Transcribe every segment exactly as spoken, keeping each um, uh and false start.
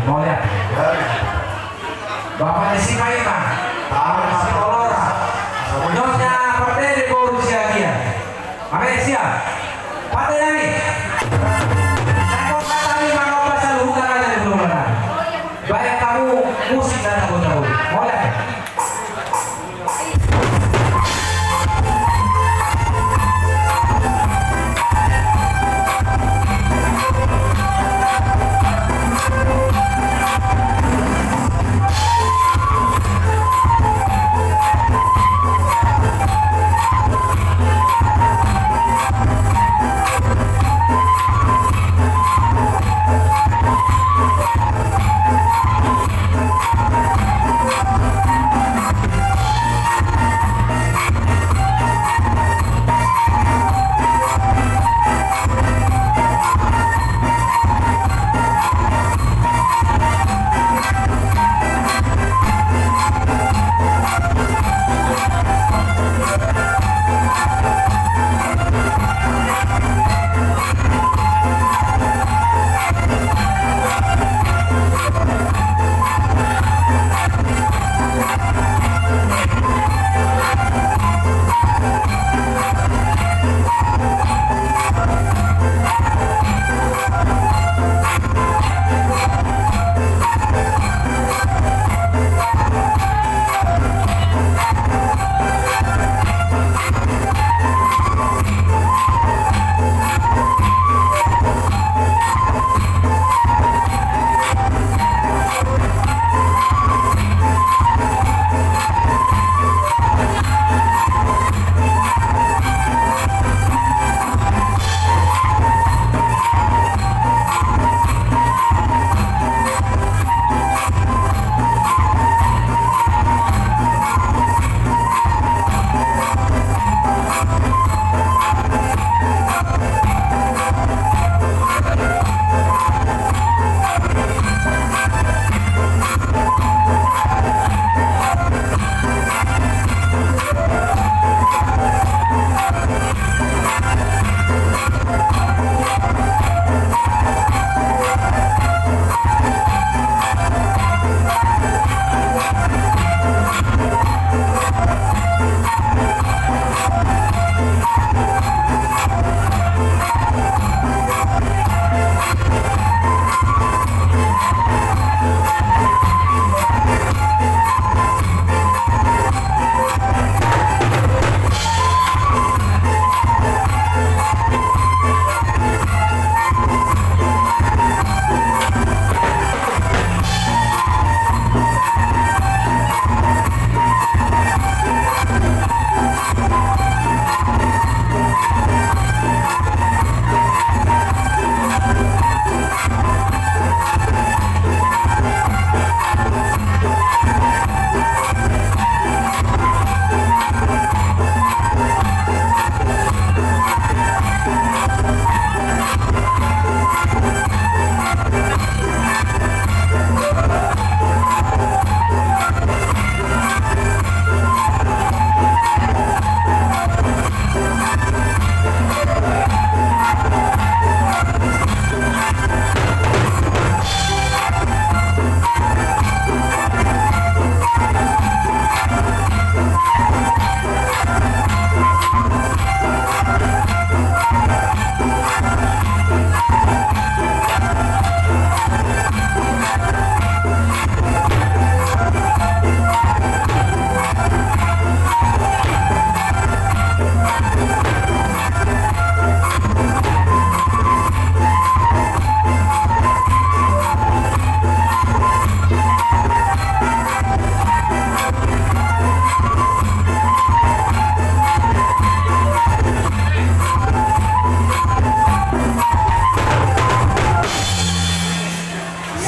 Mauliate. Bapak ni si Paima. Bapak ni si Olora. Nyonya Pardede boru Siagian. Ame siap. Pardede nami. Nangkok kata ni mangkok pasal hukum aja di belum benar. Baik kamu musik dan tabu-tabu. Mauliate.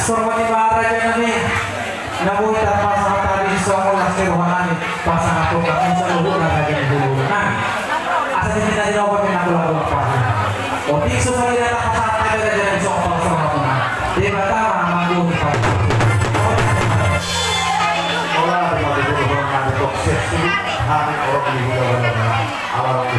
Songon i ma raja nami, na boi tarpasahat hami songon las ni roha nami, pasahathon ma tu saluhutna raja ni hulahula nami. Asa di tingki na di na opat ni na pola-pola pasahat. Otik so sahali na tarpasahat hami raja nami songon pasahathon nami. Debata ma na mandok hami. Olo, terima kasih. Hami orang di hulahula nami. Ala